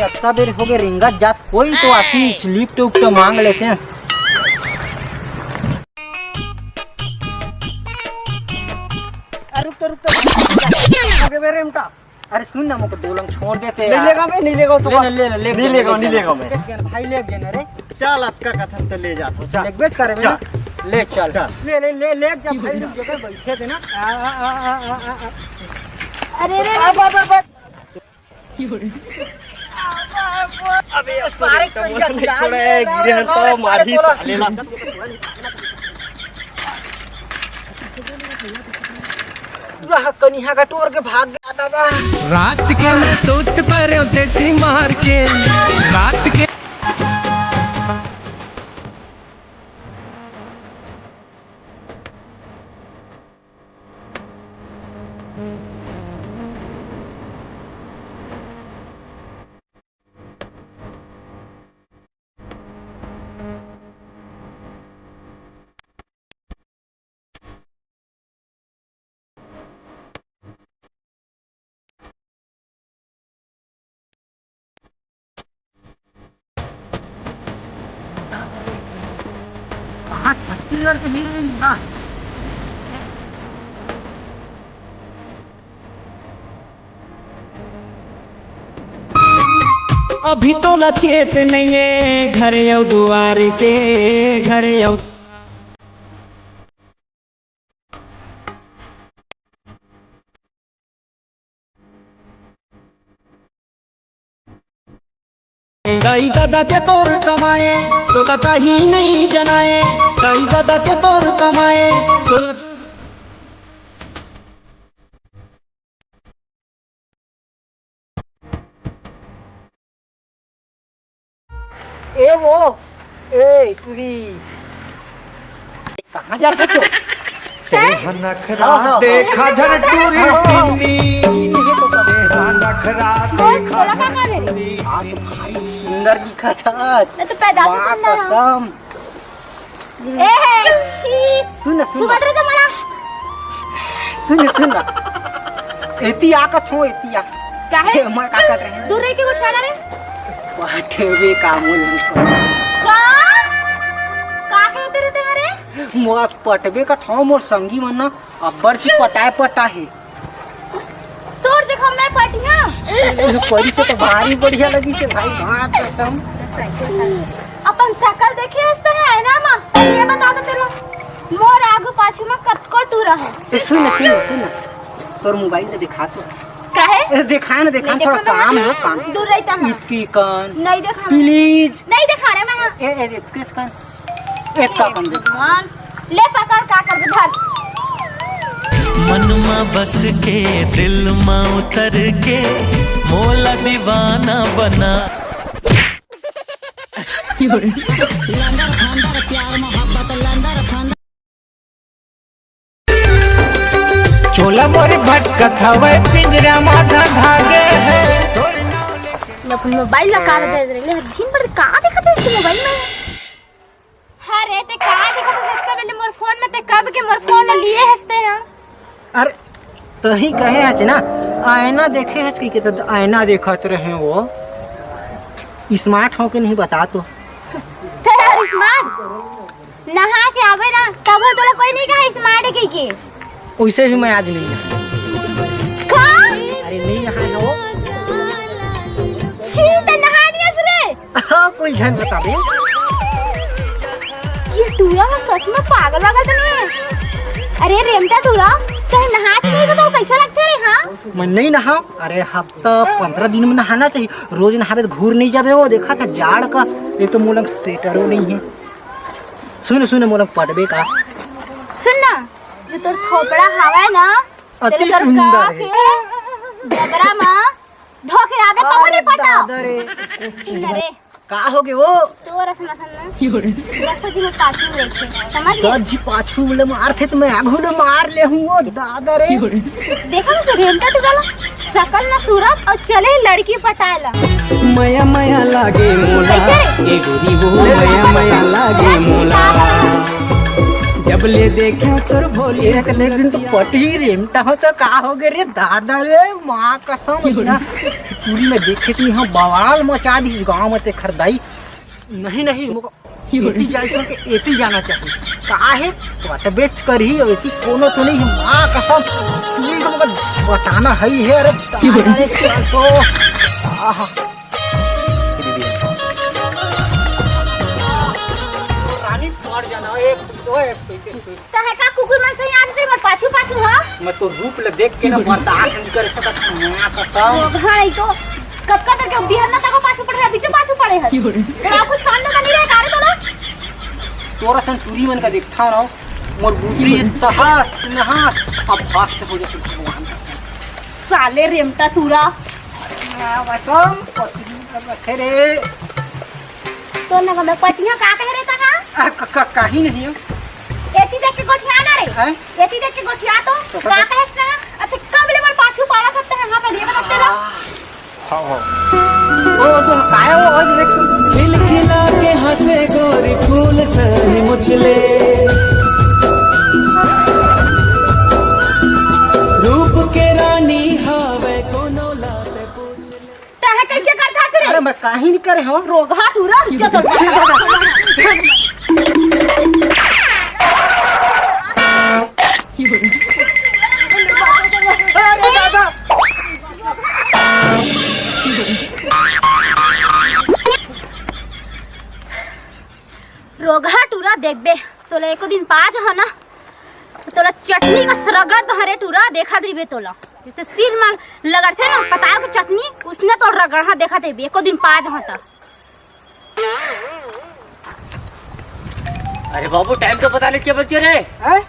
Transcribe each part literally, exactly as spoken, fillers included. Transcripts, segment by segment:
अतका बेर हो गए रेंगत जात, कोई तो आतिस, लिफ्ट उफ्ट मांग लेतेन। अरे रुक तो, रुक तो। हो गए बे रेमटा। अरे सुन ना, मोके दो लंग छोड़ देते नहीं यार। लेगा मैं, नहीं लेगा तो नहीं, नहीं, ले, ले, ले, नहीं ले, लेगा, ले, नहीं ले, लेगा मैं। ले, भाई ले गए ना रे। चल, अतका कथन तो ले जात हो, चल। लेगबेच करे चल। ना। ले चल। चल। ले, ले, ले, ले जा भाई, रुक जा, बैठे थे ना। आ, आ, आ। अरे रे। अब, अब, अब, अब। अबे, सारे करिया छोड़ा है, गिरे हैं तो मारी साले ला। पूरा कनिहा का टोर के भाग गया दादा। रात के मैं सूत पड़े देसी मार के, रात के। कहाँ छत्तीसगढ़ के हीरोइन बा? अभी तो लचेत नइये घर अउ दुआर के, घर अउ दाई ददा के तोर कमाए, तो कतही नहीं जनाए। दाई ददा के तोर कमाए, तो ए वो, ए टूरी, कहाँ जात हस? तेरा नखरा हाँ, हाँ, हाँ। देखा झन टूरी टिन्नी। तेरा नखरा देखा झन टूरी। आज तो भारी सुंदर दिखत हस। मैं तो पैदा से माँ सुंदर हूँ। कसम। ए, छी। सुन, सुन। सुभद्रा तो मरा। सुन, सुन। एती आ का छो, एती आ। काहे? ए, मैं का कर रहे हैं? दूर रह के कुछ खाना रे। पटवे का मोल हमको। का? का कहते रहे तुम्हारे? मोर पटवे का था, मोर संगी मन ना अब्बड़ सी पटाए पटा है। तोर जगह मैं पटिया। ए, ए, परी से तो भारी बढ़िया लगी से भाई, माँ कसम। अपन शकल देखे हस ते आईना मा, ये बता दो तेला। मोर आगू पाछू मा कतको टूरा है। ए, सुन ना, सुन ना, सुन ना। तोर मोबाइल ले दिखा तो। काहे? ए, दिखा ना, दिखा, नहीं थोड़ा देखा मैं। काम है, काम। दूर रहता है। इतकी कान। नहीं देखा मैं। Please। नहीं देखा रे मैं। ए, ए, इतके कान। एक का कम दे। भगवान, ले पकड़, का करबे, धर। मन मा बस के, दिल मा उतर के, मोला दीवाना बना। चोला मोर भटकत हवय, पिंजरा मा धंधा गे हे। तोर नाव लेके अपन मोबाइल ला काट दे रहे, दिन भर का देखत है इसके मोबाइल में? अरे, ते का देखत हस अतका बेले मोर फोन में? ते कब के मोर फोन ल लिए हस ते ह? अरे, तही कहे हच ना, आईना देखे हच कहिके, त आईना देखत रहे वो। Smart हो के नहीं बता तो। ते हर smart? नहा के आवे ना, तब तोला कोई नहीं कहा smart है कहिके। वैसे भी मैं आज नहीं नहा। का? अरे नहीं नहा है वो। छी, ते नहा नहीं हस रे। हाँ, कोई झन बता दे। ये टूरा ह सच में पागल वागल तो नहीं है? अरे रेमटा टूरा, कहीं नहात नहीं तो, तो कैसा लगते रे, हाँ? मैं नहीं नहाव। अरे हफ्ता पंद्रह दिन में नहाना चाहिए, रोज नहावे तो घूर नहीं जावे। वो देखा था जाड़ का, एक तो मोर लंग sweater ओ नहीं है। सुन, सुन, मोर लंग पटबे का। सुन ना, जो तोर थोपड़ा हवय ना, अति तेरे तोर सुंदर का है। के डबरा मा धोखे आवे, कबो अरे नहीं पटाओ। दादा रे। अरे। का हो गे वो? तोर असन असन ना। दस जी में पाछू लेके, समझ गे? दस जी पाछू ले मारथे त मैं आगू ले मार ले हूँ वो, दादा रे। देखा ना, रेमटा टूरा ला, सकल ना सूरत अउ चले लड़की पटाए ला। मया मया लागे मोला, कैसे रे? ए गोरी वो मया मया लागे मोला। जब ले देखे तोर भोली एक न एक दिन तो पटही रेमटा हो तो का हो गे रे दादा रे, माँ कसम ना। पूरी में देखे कि यहाँ बवाल मचा दी गाँव में ते खरदाई। नहीं, नहीं, मोको एती जाए छोड़ के एती जाना चाहिए। काहे? पटबेच करही, एती कोनो तो नहीं है, माँ कसम। पूरी को मोको बताना है ही है, अरे दादा रे, क्या तो। आहा। रानी पड़ जाना, एक, दो, एक, एक, एक। तहे का कुकुर मन से यहाँ से मत पाछू पाछू, हाँ? मैं तो रूप ले देख के ना बर्दाश्त नहीं कर सकत, माँ कसम। वो घर है तो कब कब तक बिहान ना तको पाछू पड़े है, पीछे पाछू पड़े है। तेरा कुछ काम धंधा नहीं रहे, कारे तो ना? तोरा सन टूरी मन का देखता ना, मोर बुद्धि तहस नहस, अब भ्रष्ट हो जाती भगवान का। साले रेमटा टूरा। माँ कसम, पत्नी का रखे रे। तो ना मतलब पटिया का कह रहे था का? आ, क-, क-, कहीं नहीं हो। एती देख के गोठिया ना रे। हैं? एती देख के गोठिया तो तो का का- कहे ना? अच्छा, कब ले मोर पाछू पाड़ा सकते हैं, हाँ, पर ये बताते रहो। हाँ, हाँ। ओ, तो काय हो, आज देख तो। दिल खिला के हंसे गोरी फूल सही मुचले। रूप के रानी हावे कोनो लाते पूछ ले। तहे कैसे करथा से रे? अरे मैं काहे नहीं करे हो? रोगहा टूरा, जो तो अरे दादा। रोगहा टूरा देखबे, तोला एको दिन पा जहा ना, तोला चटनी का सरगड़ दहरे टूरा देखा दिबे तोला। जैसे सील मार लगरथे ना पताल के चटनी, उसने तो रगड़हा देखा देबे, एको दिन पा जहा त। अरे बाबू, टाइम तो पता नहीं क्या बज गया रे? हैं?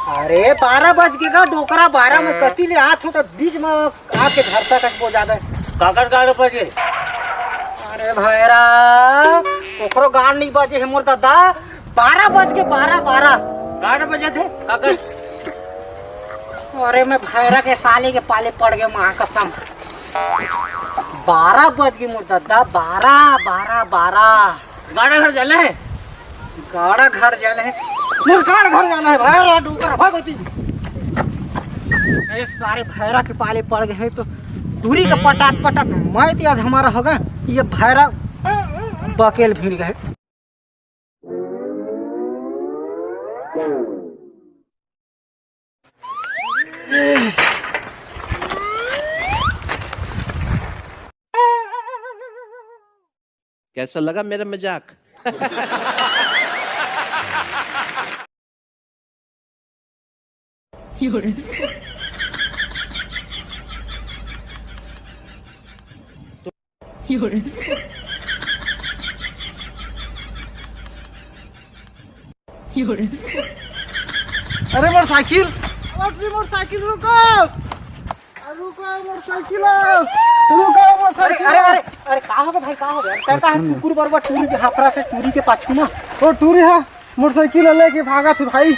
अरे, बारह बज के का डोकरा, बारह में कती ले आत हो तो बीच में आके धरता कस बो जावे। काकर का बज गए? अरे भैरा, ओकरो गांड नहीं बजे है मोर दादा। बारह बज के, बारह, बारह। बारह बजे थे काकर। अरे मैं भैरा के साले के पाले पड़ गए, माँ कसम। बारह बज गए मोर दादा, बारह, बारह, बारह। गाड़ा घर जाना है। गाड़ा घर जाना है। मोर गाड़ा घर जाना है, भैरा डोकर भगवती। ये सारे भैरा के पाले पड़ गए हैं तो टूरी का पटात पटात मैं तो आज हमारा होगा। ये भैरा बकेल भिड़ गए। कैसा लगा मेरा मजाक? अरे मोर साइकिल, अरे मोर साइकिल रुको, अरे रुको मोर साइकिल, रुको मोर अरे साइकिल। अरे अरे अरे का हो गया भाई, का हो गया? अरे का है कुकुर बरबर टूरी के हाफरा से टूरी के पाछू ना? ओ टूरी हा मोर साइकिल लेके भागा थे भाई।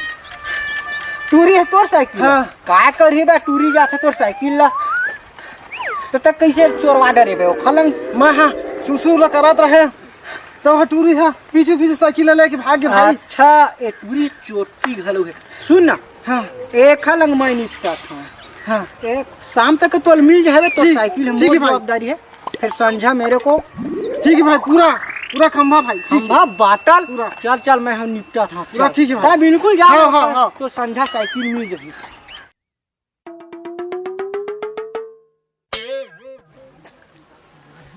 टूरी है तोर साइकिल? हाँ। का करही बे टूरी जाथे तोर साइकिल ला? तो तक कैसे चोरवा डरे बे ओ खलंग? मैं हाँ सुसु ला करत रहे तो वह टूरी हा पीछे पीछे साइकिल ला लेके भाग गए भाई। अच्छा, ए टूरी चोटी घलो है। सुन ना, हाँ। एक खलंग मैं निपटा था। हाँ। एक शाम तक तोल मिल जावे तो जी, साइकिल हम ठीक है भाई। जवाबदारी है। फिर संझा मेरे को ठीक है भाई, पूरा पूरा खंभा भाई, ठीक है। खंभा बाटल। पूरा। चल चल, मैं हम निपटा था। पूरा चल। ठीक है भाई। हाँ, बिल्कुल जा। हाँ, हाँ, हाँ। तो संझा साइकिल मिल जाही।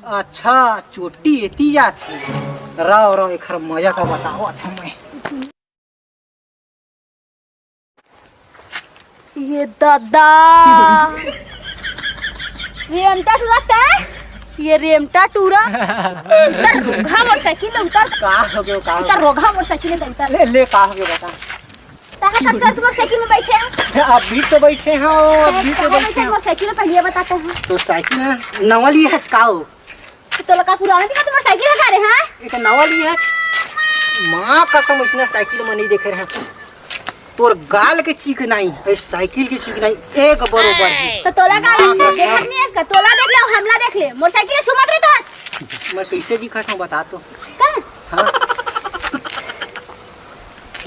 अच्छा, चोटी एती जात हे। राव राव, एखर मजा का बतावत हूँ मैं। ये दादा, रेमटा टूरा तै, ये रेमटा टूरा। उतर रोगहा मोर साइकिल ले, उतर। का हो गयो, का हो उतर गयो? रोगहा मोर साइकिल ले, उतर। ले, ले, का हो गयो, बता। तहा तक तोर साइकिल में बैठे हैं। अभी तो बैठे हैं, अभी तो कहाँ बैठे बैठे हैं? मोर साइकिल में पहले बताते हैं। तो साइकिल नवा ली है का हो? तो तोला का पुराना दिखा तुम्हारा साइकिल है का रे, हाँ? ये तो नवा ली है। माँ कसम, इसने साइकिल में नहीं देखे रहे। तोर गाल के चीक नहीं, ए साइकिल के चीक नहीं, एक बरोबर है। तो तोला का माँ कसम। देखत नहीं है इसका, तोला देख ले, हमला देख ले, मोटरसाइकिल छू मत रे तो। मैं कैसे दिखत हूँ बता तो। का? हाँ।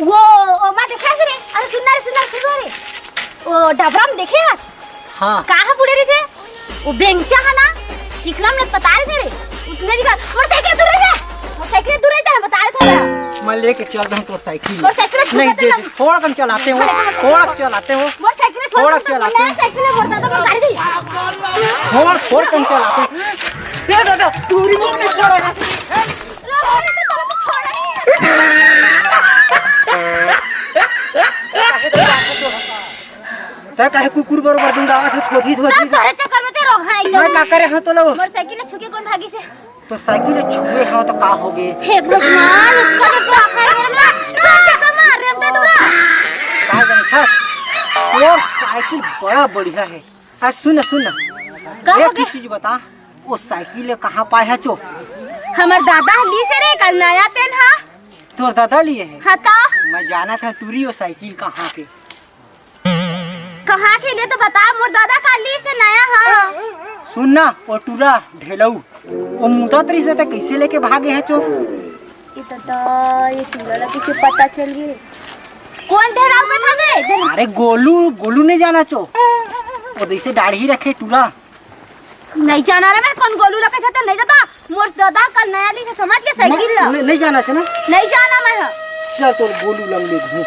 वो, ओ, मैं देखे हस रे। अरे सुन ना रे, सुन ना, सुन ना रे। ओ, डबरा में देखे हस? हाँ। का ह बूढ़े रहिथे? वो बेंगचा ह ना, चिखला में पता रहिथे रे। उसने दिखा, मोर साइकिल दूर रहिथे। मोर साइकिल दूर रहिथे, बता रहे थोड़ा। मैं लेके चल रहा हूँ तोर साइकिल। मोर साइकिल छू नहीं के दे, चला। थोड़ा कन चलाते हो, थोड़ा कन चलाते हो। मोर साइकिल छोड़ थोड़ा के चलाते नया हो। साइकिल है, मोर दादा मोर गाड़ी दी। थोड़, थोड़ कन चलाते हो। ए दादा, टूरी मोर नहीं छोड़ा। तै काहे कुकुर बरोबर दौड़ावत हस, छोटी, छोटी सब सा? तोरे चक्कर में ते रोग है मैं एकदम। का करे हंव तोला वो? मोर साइकिल छू के कोन भागिस? तो साइकिल छुए हंव तो का होगे? हे भगवान, उसका तो श्राप है मेरे में। सब चक्कर में रेमटा टूरा। का जाने था? तोर साइकिल बड़ा बढ़िया है। आ, सुन ना, सुन ना। का एक होगे? ही चीज बता, वो साइकिल कहाँ पाए हस ओ? हमर दादा ह लीस हे रे, कल नया तेन ह। तोर दादा लिए हे? हाँ तो? मैं जानत हंव टूरी वो साइकिल कहाँ के। कहाँ के ले तो बता, मोर दादा कल लीस हे नया ह। सुन ना, वो टूरा ढेलऊ, वो मुदत रहिस हे त कइसे लेके भागे हस ओ? ए दादा, ये टूरा ला कइसे पता चल गे? कोन ढेलऊ कथा दे? अरे गोलू, गोलू नहीं जानत हस ओ? वो जइसे दाढ़ी रखे टूरा। नहीं जाना रे मैं, कोन गोलू ला कथा त नहीं जाता। मोर दादा कल नया लीस हे, समझ गे साइकिल ला। नहीं, नहीं जानत हस ना? नहीं जाना मैं ह। चल तोर गोलू ला ले दूँ।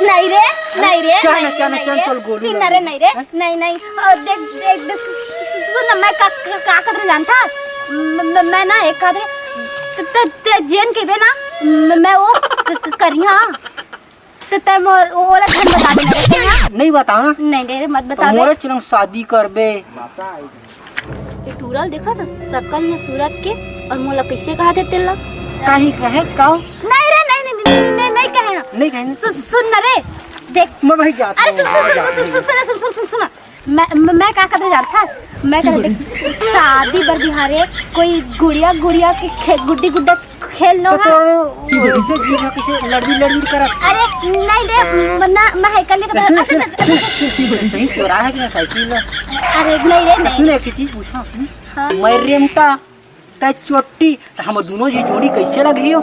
नहीं रे, नहीं रे, चल ना, नहीं, चल ना, नहीं चल, रे। चल गोलू सुन ला ना रे, ले। नहीं रे, हैं? नहीं, नहीं। अ, देख, देख, देख, सु-, सु-, सु-, सुन ना, मैं का, का, का करत रहेंव जानथस? म-, म-, मैं ना एक आध रे, त-, त-, त-, जेन कहिबे ना, म-, मैं वो क-, क-, करिहां। त तै मोर, ओ-, ओला झन बता देना रे, तै हा? नहीं बताओ ना। नहीं, नहीं रे, मत तो बता दे। मोरे चलन शादी करबे। ये टूरा ल देखत हस, सकल न सूरत के, अउ मोला कइसे कहा दे तेला? काहीं कहे का? नहीं रे, नहीं, नहीं, नहीं, नहीं, नहीं, नहीं कहे। नहीं कहे ना? सु-, सुन ना रे, देख। मैं भाई जाता अरे हूँ, सुन, सुन, मैं सुन, जाता सुन, हूँ। सुन, सुन, सुन, सुन, सुन, सुन। मैं, मैं, मैं का कहत रहेंव जानथस? मैं कहत रहेंव देख, शादी बर बिहारे कोई गुड़िया, गुड़िया के खे-, गुड्डी गुड्डा खेल लो तो हा। तोर वैसे जी हा किसे लड़बी लड़बी करत। अरे नहीं रे, म-, ना, मैं है कर लेके सुन, अच्छा, सुन, अच्छा, अच्छा, सुन, अच्छा। सुन, सुन, सही चोरा है कि ना साइकिल ला? अरे नहीं रे, नहीं। सुन, एक चीज पूछा, हम्म? हाँ। मैं रेमटा, तै चोट्टी, त हम दोनों जी जोड़ी कैसे लगी हो?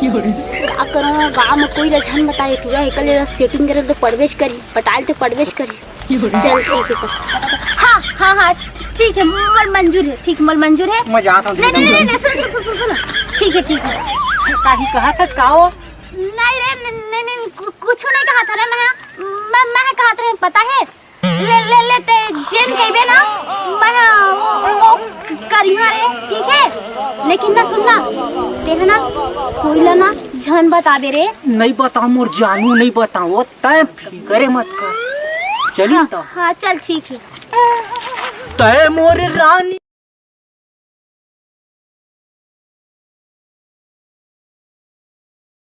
का करो, गाँव में कोई ला झन बताए, पूरा एकले सेटिंग करे तो प्रवेश करी, पटाल तो प्रवेश करी। चल ठीक है तो। हाँ, हाँ, हाँ, ठी-, ठीक है, मोर मंजूर है, ठीक, मोर मंजूर है। मैं जाता हूँ, नहीं, नहीं, नहीं, नहीं, सुन, सुन, सुन, सुन, सुन, ठीक है, ठीक है। काहीं कहा था का हो? नहीं रे, नहीं, नहीं, नहीं, कु-, कुछ नहीं कहा था रे, मैं, मैं, मैं कहा था रे, पता है, ले, ले, ले, ते जेन कहिबे ना, मैं वो, वो, वो करिहां रे, ठीक है? लेकिन ना सुन ना, ते है ना, कोई ला ना झन बताबे रे। नहीं बताओ मोर जानू, नहीं बताओ, तै फिकरे मत कर। चली हाँ, तो। हाँ, चल ठीक है। तै मोर रानी।